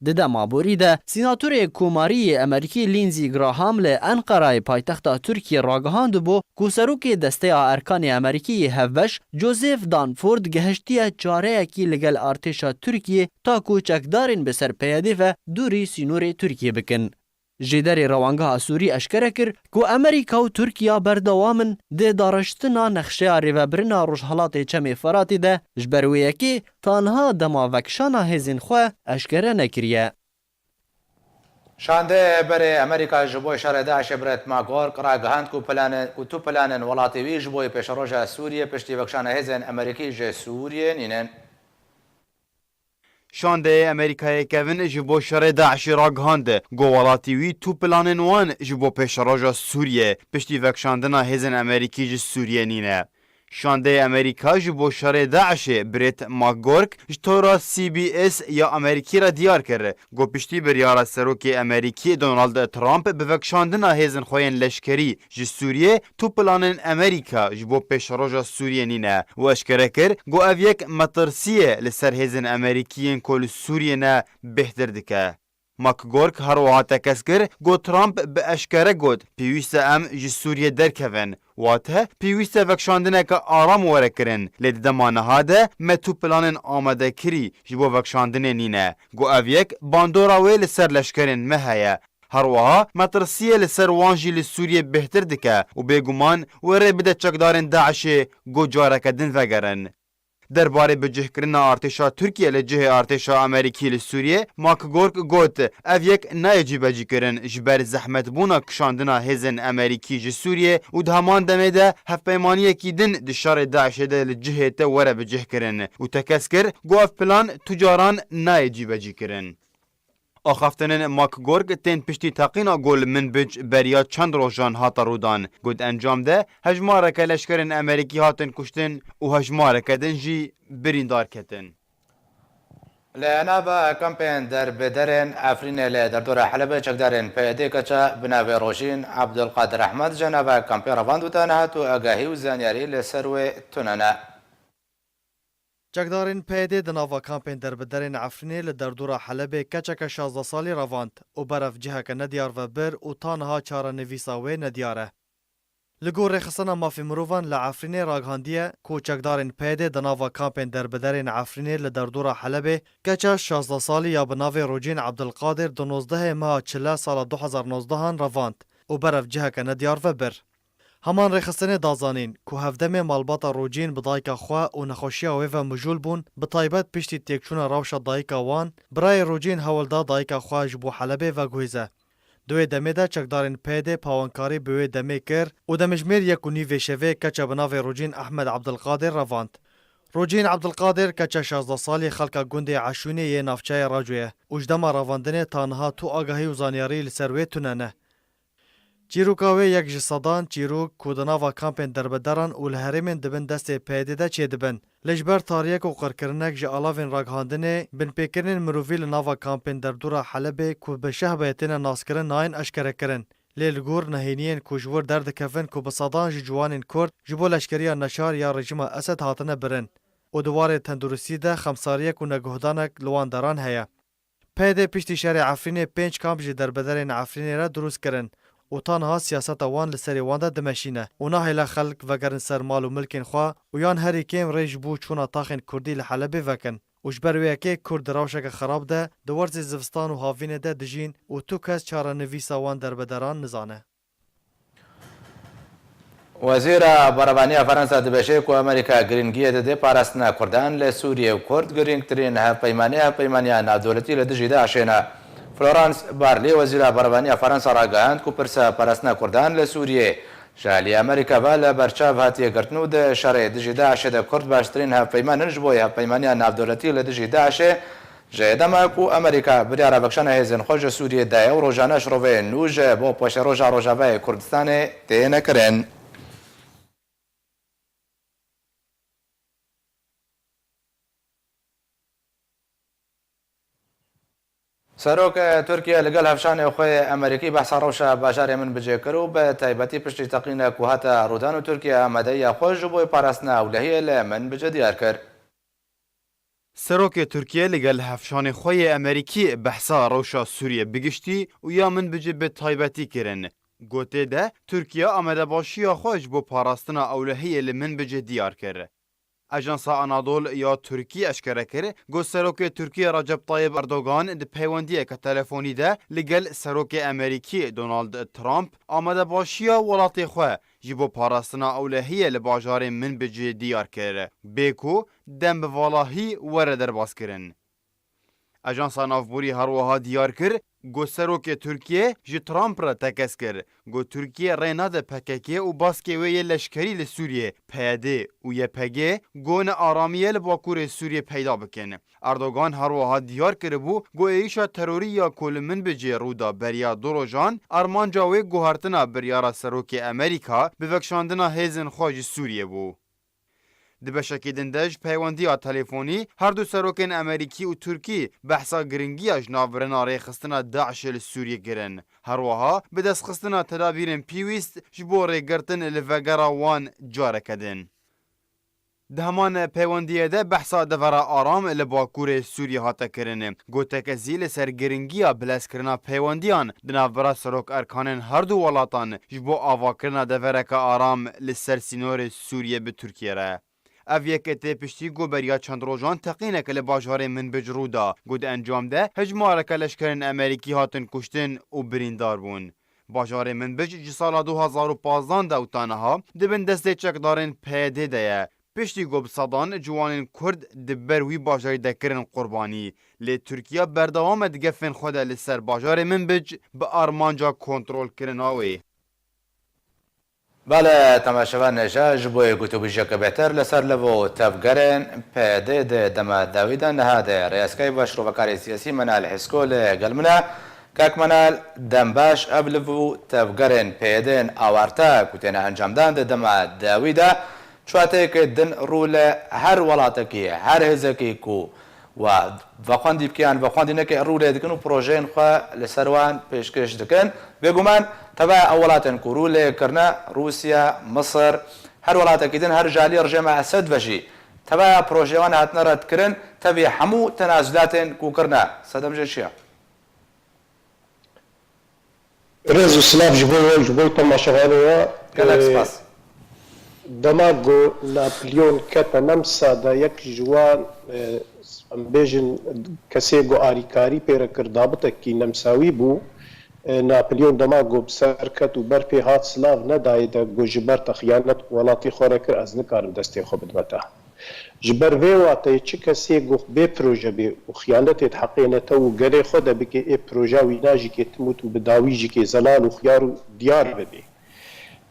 Di dema borî de, sînatorê Komarî yê Amerîkî Lindsey Graham li Enqerayê paytexta Tirkiyê ragihandibû ku serokê Desteya Erkanê Amerîkî yê Hevbeş, Joseph Dunford gihiştiye çareyekî li gel artêşa Tirkiyê ta ku çekdarên bi ser P Y D ve dûrî sînorê Tirkiyê bikin. Jêderê Rewangeha Sûrî eşkere kir ku Amerîka û Tirkiya berdewam in di dareştina nexşeya rêvebirina Rojhelatê Çemê Firatê de, ji ber wê yekê ta niha dema vekişana hêzên xwe eşkere nekiriye. Şandeyê berê Amerîka ji bo şerê DAIŞê Brett McGurk ragihand ku planê-, ku tu planên welatê wî ji bo pêşeroja Sûriyê piştî vekişana hêzên Amerîkî ji Sûriyê nînin. Şandeyê Amerîkayê Kevin ji bo şerê DAIŞê ragihand ku welatî wî tu planên wan ji bo pêşeroja Sûriyê piştî vekişandina hêzên Amerîkî ji Sûriyê nîne. Şandeyê Amerîka ji bo şerê DAIŞê Brett McGurk ji tora C B S ya Amerîkî re diyar kir ku piştî biryara serokê Amerîkî Donald Trump bi vekişandina hêzên xwe yên leşkerî ji Sûriyê tu planên Amerîka ji bo pêşeroja Sûriyê nîne û eşkere kir ku ev yek metirsiyê li ser hêzên Amerîkî yên ku li Sûriyê ne bêhtir dike. McGurk her wiha tekez kir ku Trump bi eşkere got, pêwîst e em ji Sûriyê derkevin. Wate, pêwîst e vekişandineke aram were kirin, lê di dema niha de me tu planên amadekirî ji bo vekişandinê nîne. Ku ev yek bandora wê li ser leşkerên me heye. Her wiha metirsiyê li ser wan jî li Sûriyê bêhtir dike û bêguman wê rê bide çekdarên DAIŞê ku careke din vegerin. Derbarê bicihkirina artêşa Tirkiye li cihê artêşa Amerîkî li Sûriyê, Mark Gork got, ev yek nayê cîbecîkirin, ji ber zehmetbûna kişandina hêzên Amerîkî ji Sûriyê û di heman demê de hevpeymaniyekî din di şerê DAIŞê de li cihê te were bicihkirin û tekez kir ku ev plan tu caran nayê cîbecîkirin. Axaftinên Mark Gork tên piştî teqîna ku li Minbic beriya çend rojan hate rûdan, ku di encam de hejmareke leşkerên Amerîkî hatin kuştin û hejmareke din jî birîndar ketin. Li nava kampên derbiderên Efrînê li derdora Helebê çekdarên P Y D keça bi navê Rojîn Abdulkadir Ehmed ji nava kampê revand û te niha tu agahî û zanyarî li ser wê tune ne. Çekdarên P Y D di nava kampên derbiderên Efrînê li derdora Helebê keçeke şazdeh salî revand û berev ciheke nediyar ve bir û ta niha çarenivîsa wê nediyar e. Li gor Rêxistina Mafê Mirovan li Efrînê ragihandiye ku çekdarên P Y D di nava kampên derbiderên Efrînê li derdora Helebê keça şazdeh salî ya bi navê Rojîn Ebdilqadir di nozdehê meha Çile sala du hezar nozdehan revand û berev ciheke nediyar ve bir. Heman rêxistinê da zanîn ku hevdemê malbata Rojîn bi dayika xwe û nexweşiya wê ve mijûl bûn, bi taybet piştî têkçûna rewşa dayika wan, birayê Rojîn hewl da dayika xwe ji bo Helebê veguhêze. Di wê demê de çekdarên P Y D pawankarî bi wê demê kir û demijmêr yek û nîvê şevê keça bi navê Rojîn Ehmed Ebdilqadir revand. Rojîn Ebdilqadir keça şazdeh salî xelka gundê Eşûnê yê navçeyê Raco ye û ji dema revandinê ta niha tu agahî û zanyarî li ser wê tune ne. Çîroka wê yek ji sedan çîrok ku di nava kampên derbideran û li herêmên di bin destê P Y D de çêdibin. Lê ji ber tariyek û qirkirinek ji alavên ragihandinê, binpêkirinên mirovî li nava kampên derdora Helebê ku bi şehbeyê têne naskirin nayên eşkerekirin. Lê li gor nehêniyên ku ji wir derdikevin ku bi sedan ji ciwanên Kurd ji bo leşkeriya neçar ya rejîma Esed hatine birin û di warê tenduristî de xemsariyek û neguhdanek li wan deran heye. P Y D piştî şerê Efrînê pênc kamp ji derbiderên Efrînê re dirust kirin û ta niha siyaseta wan li serê wan de dimeşîne û nahêle xelk vegerin ser mal û milkên xwe û yan herî kêm rê ji bo çûna taxên kurdî li Helebê vekin û ji ber wê yekê kurd di rewşeke xerab de di werzê zivistan û havînê de dijîn û tu kes çarenivîsa wan derbideran nizane. Wezîra Berevaniya Fransa dibêje ku Amerîka girîngiyê dide parastina Kurdan li Sûriyê û Kurd girîngtirîn hevpeymanê hevpeymaniya navdewletî li dijî DAIŞê ne. Florence Parly, Wezîra Berevaniya Fransa ragihand ku pirsa parastina Kurdan li Sûriyê ji alî Amerîka ve li berçav hatiye girtin û di şerê dijî DAIŞê de Kurd baştirîn hevpeyman in ji bo hevpeymaniya navdewletî li dijî DAIŞê. Ji dema ku Amerîka biryara vekişana hêzên xwe ji Sûriyê daye û rojane şiroveyên nû ji bo paşeroja Rojavayê Kurdistanê têne kirin. Serok Tirkiye li gel hevşanê xwe yê Amerîkî behsa rewşa bajarê Minbicê kir û bi taybetî piştî teqînek ku hate rûdan û Tirkiye amadeyiya xwe ji bo parastina ewlehiyê li Minbicê diyar kir. Serokê Tirkiye li gel hevşanê xwe yê Amerîkî behsa rewşa Sûriyê bi giştî û ya Minbicê bi taybetî kirin. Gotê de, Tirkiye amadebaşiya xwe ji bo parastina ewlehiyê li Minbicê diyar kir. Ajansa Anadol ya Tirkî eşkere kir, got Serokê Tirkiye Recep Tayyip Erdogan di peywendiyeke telefonî de li gel Serokê Amerîkî Donald Trump amadebaşiya welatê xwe ji bo parastina ewlehiyê li bajarê Minbicê diyar kir, bê ku dem bi valahî were derbazkirin. Ajansa Navborî her wiha diyar kir, got Serokê Tirkiye ji Trump re tekez kir, got Tirkiye rê nade P K K û baskê wê yê leşkerî li Sûriyê, P Y D û Y P G, ku ne aramiyê li Bakurê Sûriyê peyda bikin. Erdogan her wiha diyar kiribû, ku êrîşa terorî ya ku li Minbicê rû da beriya du rojan, armanca wê guhertina biryara Serokê Amerîka bi vekişandina hêzên xwe ji Sûriyê bû. Di beşekî din de ji peywendiya telefonî her du serokên Amerîkî û Tirkî behsa giringiya ji nav birina rêxistina DAIŞê li Sûriyê kirin. Her wiha bi destxistina tedabîrên pêwîst ji bo rêgirtin li vegera wan careke din. Di heman peywendiyê de behsa devera aram li bakurê Sûriyê hate kirin. Gotekezî li ser giringiya bilezkirina peywendiyan di navbera serok erkanên her du welatan ji bo avakirina devereke aram li ser sînorê Sûriyê bi Tirkiyê re. Ev yek tê piştî ku beriya çend rojan teqînek li bajarê Minbic rû da, ku di encam de hejmareke leşkerên Amerîkî hatin kuştin û birîndar bûn. Bajarê Minbic ji sala du hezar û pazdan de û ta niha di bin destê çekdarên P Y D de ye. Piştî ku bi sedan ciwanên Kurd di ber wî bajarî de kirin qurbanî, lê Tirkiye berdewam e di gefên xwe de li ser bajarê Minbic bi armanca kontrolkirina wê. Bale temaşevan, nêja ji bo yê gotûbîjeke bêhtir li ser liv û tevgerên P D di dema dawî de niha di rêzgehê ve şirovekarê siyasî Menal Hêsko li gel min e. Kak Menal, dem baş, ev liv û tevgerên P D yên awarte ku têne encamdan di dema dawî de çateyeke din rû li her welatekî, her hêzekî ku we vexwendî bike yan vexwendî neke rû lê dikin û projeyên xwe li ser wan pêşkêş dikin. Bêguman tevaya ew welatên ku rû lê kirine, Rûsya, Misir, her welatekî din, her ji alî rejêma Esed ve jî tevaya projeyê wan hatine redkirin, tevî hemû tenazûlatên ku kirine. Sedem jê çi ye? Rêz û silav ji bo we, ji bo temaşevanê we. Gelek Ee, spas. Dema ku Napilyon kete Nemsa de, yek ji wan, e, em bêjin, kesê ku arîkarî pê re kir, dabitekî nemsawî bû. E, Napilyon dema ku bi ser ket û ber pê hat silav nedayê de, ku ji ber te xiyanet welatî xwe re kir, ez nikarim destê xwe bidime te. Ji ber vê wateyê çi kesê ku bê proje bê û xiyanetê di heqê netew û gelê xwe de bike, ê proja wî najîkê tim û tim bi dawî jîkê zelal û xiyar û diyar bibê.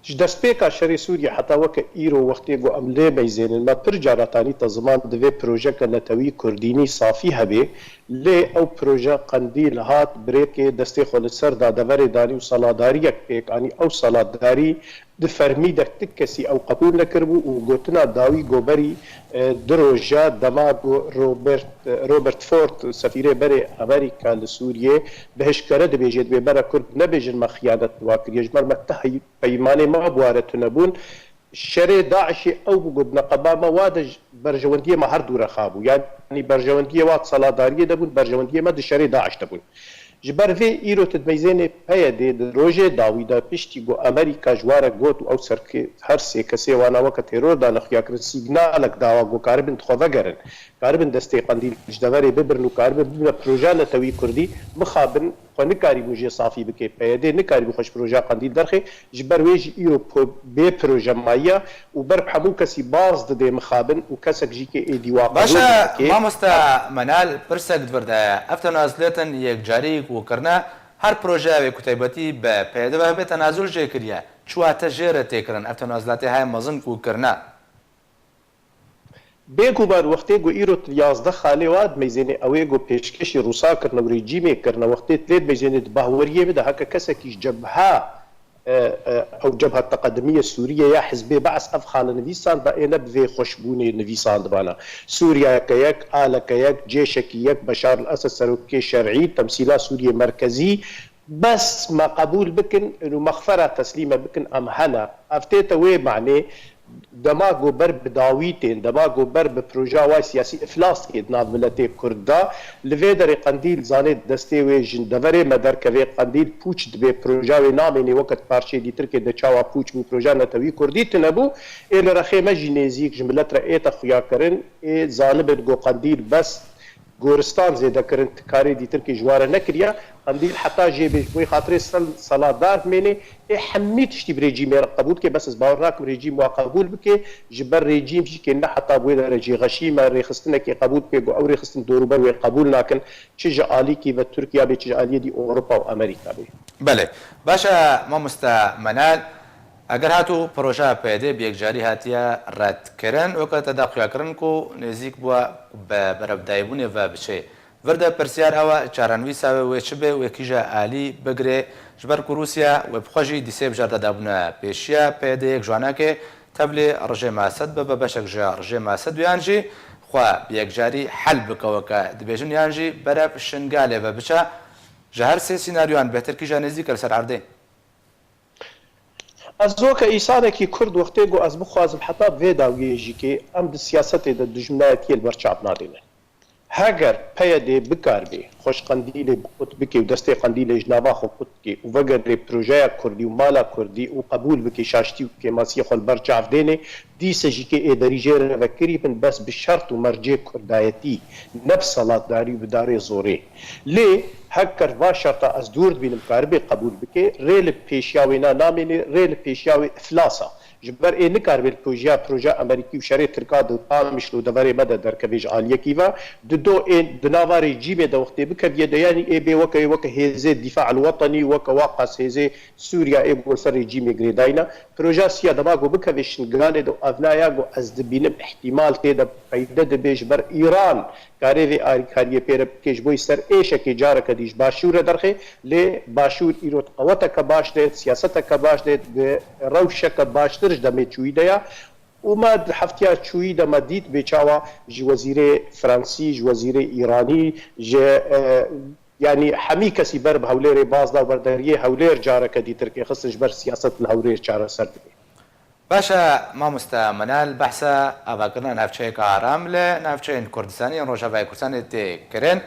Ji destpêka şerê Sûriyê heta weke îro, wextê ku em lê meyzênin, me pir cara tanî te ziman divê projeke netewî kurdînî safî hebê, lê ew proje qendîl hat birêkê destê xwe li ser da, deverê danî û seladariyek pêk anî. Ew seladarî di fermî de ti kesî ew qebûl nekiribû û gotina dawî goberî, e, du roja dema ku Robert, Robert Ford, sefîrê berê Amerîka li Sûriyê, bi hişkere dibêje, dibê bere Kurd nebêjin me xiyanet bi wa kiriye, ji ber me ti hey-, peymanê me bi wa re tune bûn. Şerê DAIŞê ew bû ku di neqeba me wa de ji berjewendiyê me her dû re xabû. Yanî berjewendiyê wa di seladariyê de bûn, berjewendiyê me di şerê DAIŞ de bûn. Ji ber vê îro tu dimeyzênê P Y D'ê di rojê dawî de piştî ku Amerîka ji wa re got û ew serkê-, her sê kesê wana weke teror dane xuya kirin, sîgnalek dawa ku karibin di xwe vegerin, karibin destê qendîl ji deverê bibirin û karibin bibine proja netewî kurdî, mixabin xwe nikarîbû jê safî bike. P Y D nikarîbû xwe ji proja qendîl derxê, ji ber wê jî îro po-, bê proje mayiya û ber bi hemû kesî baz didê mixabin û kesek jî kê êdî wa qebûl Baş e, nake. Mamoste Menal, pirsek di vir de ye. Ev tenazulêtin yekcarî ku kirine, her projeyê wê ku taybetî bi P Y D ve hebe, tenazul jê kiriye. Çi wate jê re tê kirin ev tenazulatê heye mezin ku kirine? Bêguman wextê ku îro tu yazdeh xalê wa dimeyzênê, ew ê ku pêşkêşî Rûsa kirine û rejîmê kirine, wextê tu lê dimeyzênê di bahweriyê min de heke kesekî ji cebha, e, e, ew Cebha Teqedimiye Sûriye ya Hizbê Be'es ev xale nivîsand, ba ê ne bi vê xweşbûnê nivîsandibana. Sûriyeke yek, aleke yek, cêşekî yek, Beşar el Esed serokê şer'î, temsîla Sûriyê Merkezî, bes me qebûl bikin û mexfera teslîme bikin, em hene. Ev tête wê manê, dema ku ber bi dawî tên, dema ku ber bi proja wa siyasî iflas kê di nav miletê Kurd de, li vê derê qendîl zanê destê wê ji deverê me derkevê, qendîl pûç dibê, proja wê namênê weke di parçeyê dîtirkê de çawa pûç bû, proja netewî Kurdî tune bû, ê li rexê me jî nêzîk ji milet re ête xuyakirin, ê zanibin ku qendîl bes goristan zêde kirin, ti karê dîtirkê ji wan re nekiriye. Qendîl heta jê bê ji bo xatirê sel-, seladar bimênê, ê hemî tiştî bi rejîmê re qebûl dike, bes ez bawer nakim rejîm wa qebûl bike, ji ber rejîm jî kê ne heta bi wê derecê xeşî me rêxistinekê qebûl bike, ku ew rêxistin dorûber wê qebûl nakin, çi ji alîkî ve Tirkiye bê, çi ji aliyê dî Ewropa û Amerîka bê. Belê. Baş e, mamoste Menal, eger hatû projeya P Y D bi yekcarî hatiye redkirin, weke te da xuyakirin ku nêzîk bûye bi berevdayîbûnê ve biçe. Vir de pirsyar ew e, çarenivîsa wê wê çi be, wê kîja alî bigire, ji ber ku Rûsya wê bi xwe jî di sê mijarda de bûne pêşiya P Y D, yek ji wana ke tevlî rejêma Esed bibe, beşek ji rejêma Esed, yan jî xwe bi yekcarî hel bike weke dibêjin, yan jî berev Şingalê ve biçe. Ji her sê sînaryoyan bêhtir kîja nêzîk e li ser erdê? Ez weke îsanekî Kurd wextê ku ez bixwazim heta vê dawiyê jî kê em di siyasetê de dijminayetiyê li ber çav nadêne. Heger P Y D bikaribê xwe ji qendîlê bi qut bike û destê qendîlê ji nava xwe qut bike û vegerê projeya Kurdî û mala Kurdî û qebûl bike şaştî û kêmasiyê xwe li ber çav dêne, dîse jî kê êderî jê re vekirî bin, bes bi şert û mercê kurdayetî, ne bi selatdarî û bi darê zorê. Lê heger va şerta ez dûr dibînim karibê qebûl bike, rê li pêşiya wêna namêne, rê li pêşiya wê iflas e. Ji ber ê nikaribê li projeya projeya Amerîkî û şerê Tirka di Qamişlo deverê me de derkevê ji aliyekî ve. Di do ê di nava rejîmê de wextê bikeviye de, yanî ê bê weke weke hêzê dîfa el wetenî, weke waqas hêzê Sûriya ê ku li ser rejîmê girêdayî ne. Projeya Siya dema ku bikeve Şingalê de û evnaya ku ez dibînim îhtîmal tê de peyde dibe ji ber Îran karê vê alîkariyê pê re bike ji bo ser êşekê careke dî ji Başûr re derxê. Lê Başûr îro di qeweteke baş de, siyaseteke baş de, di rewşeke baştir ji demê çûyî de ya. Û me di heftiya çûyî de me dît bê çawa ji wezîrê Fransî, ji wezîrê Îranî, ji, e, yanî hemî kesî ber bi Hewlêrê baz da û berderiyê Hewlêr careke dî tirkê xistin ji ber siyaset li Hewlêr çareser dibe. Baş e, mamoste Menal, behsa avakirina navçeyeke aram li navçeyên Kurdistanê yên Rojavayê Kurdistanê tê kirin.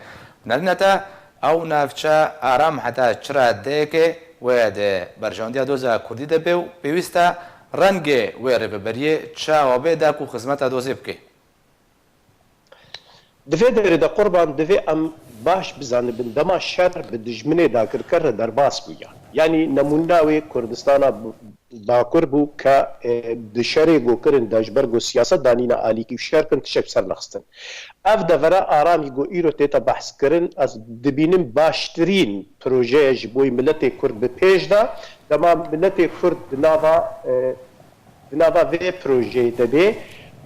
Nerîne te, ew navçe aram heta çi radeyekê wê di berjewendiya doza Kurdî de bê û pêwîst e rengê wê rêveberiyê çawa bê da ku xizmeta dozê bike? Di vê derê de qurban divê em baş bizanibin, dema şer bi dijminê dagirker re derbas bû ya. Yanî nemûna wê Kurdistana b-, Bakur bû ke, e, di şerê ku kirin de ji ber ku siyaset danîne alîkî û şer kirin tiştek ser nexistin. Ev devera aramî ku îro tête behs kirin, ez dibînim baştirîn projeye ji bo miletê Kurd bi pêş de, dema miletê Kurd di nava, e, di nava vê projeyê de bê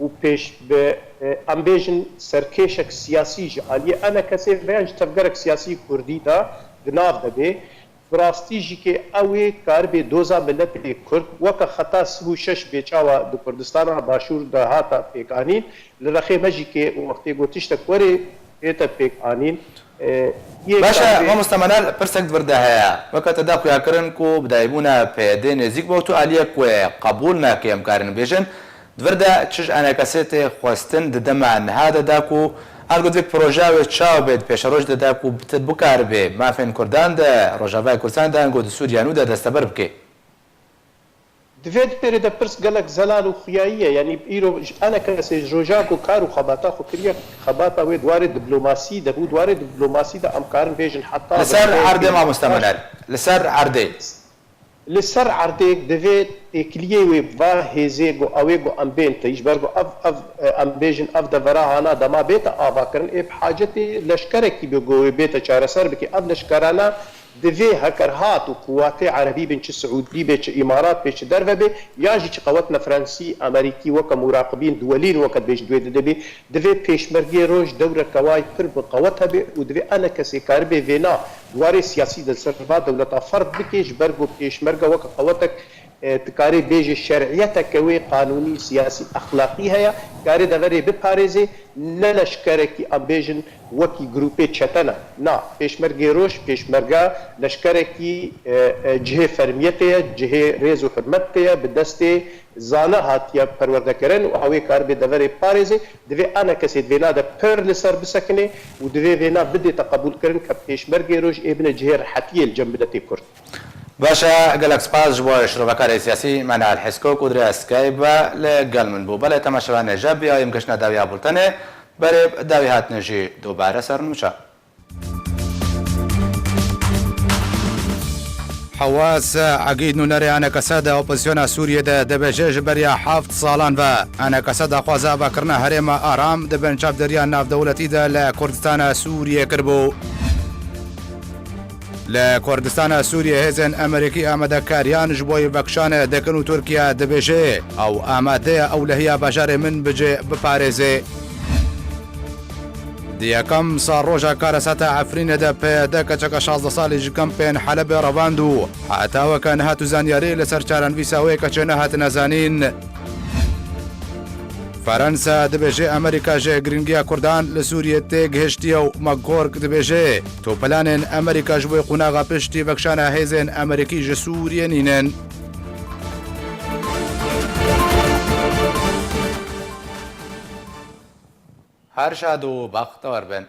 û pêş bi, e, em bêjin serkêşek siyasî ji aliyê ENKSê ve yan ji tevgerek siyasî Kurdî de di nav de bê. Bi rastî jî kê ew ê karibê doza miletê Kurd weke xeta sih û şeş bê çawa di Kurdistana Başûr de hata pêkanîn, li rexê me jî kê û wextê ku tiştek werê tête pêkanîn, e, yê Baş e, karibê mamoste Menal, pirsek di vir de heye. Weke te da xuya kirin ku bi dayîbûna PYDê nêzîk bo, tu aliyek wê qebûl nake, em karin bêjin. Di vir de çi ji ENKSê tê xwestin di dema niha de da ku, ango divê projeya wê çawa bê di pêşeroj de da ku bi-, bikaribe mafên Kurdan di Rojavayê Kurdistanê de, ango di Sûriya nû de desteber bike? Di vê derê de pirs gelek zelal û xuyayî ye. Yanî îro ji ENKSê ji roja ku kar û xebata xwe kiriye, xebata wê di warê diplomasî de bû. Di warê diplomasî de em karin bêjin heta Li ser erdê, mamoste Menal. Li ser erdê. Li ser erdê divê têkiliyê wê va hêzê ku ew ê ku em bên tê, ji ber ku ev, ev, e, em bêjin ev devera hana dema bête avakirin, ê bi hacetê leşkerekî be ku wê bête çareser bike. Ev leşkerane divê heker hat û quwatê erebî bin, çi Siûdî be, çi Îmarat be, çi derve be, yan jî çi qewetine Fransî, Amerîkî weke muraqibîn, duwelîn weke dibêjin di wê didê be, divê Pêşmergê Roj dewreke wayî pir bi qewet hebe û divê ENKSê karibe vêna di warê siyasî de li ser va dewleta ferz bike, ji ber ku Pêşmerge weke qewetek, e, dikarê bêje şer'iyeteke wê qanûnî, siyasî, exlaqî heye, karê deverê biparêzê, ne leşkerekî em bêjin wekî grûpê çete ne. Na, Pêşmergê Roj, Pêşmerge leşkerekî, e, e, cihê fermiyetê ye, cihê rêz û hurmetê ye, bi destê zane hatiye perwerdekirin û ew ê karibe deverê parêzê, divê ENKSê di vêna de pir li ser bisekine û divê vêna bidête qebûlkirin ke Pêşmergê Roj ê bine cihê rehetiyê li cem miletê Kurd. Baş e, gelek spas ji bo şirovekarê siyasî Menal Hesko ku di rêya Skype ve li gel min bû. Belê temaşevanê, ji biyayê em geştine dawiya bultenê, berê bi dawî hatinê jî dubare ser nûçe. Hewas Egîd, nûnerê ENKSê di opozîsyona Sûriyê de dibêje, ji beriya heft salan ve ENKS daxwaza avakirina herêma aram di bin çavdêriya navdewletî de li Kurdistana Sûriyê kiribû. Li Kurdistana Sûriyê hêzên Amerîkî amadekariyan ji bo vekişanê dikin û Tirkiye dibêje, ew amade ye ewlehiya bajarê min bi cih biparêze. Di yekem sal roja karesata Efrînê de PYD keçeke şazdeh salî ji kempên Helebê revand û heta weke niha tu zanyarî li ser çarenivîsa wê keçê nehatine zanîn. Ferensa dibêje Amerîka ji girîngiya Kurdan li Sûriyê tê gihiştiye û McGurk dibêje, tu planên Amerîka ji bo qonaxa piştî vekişana hêzên Amerîkî ji Sûriyê nînin. Her şad û bextewar bin.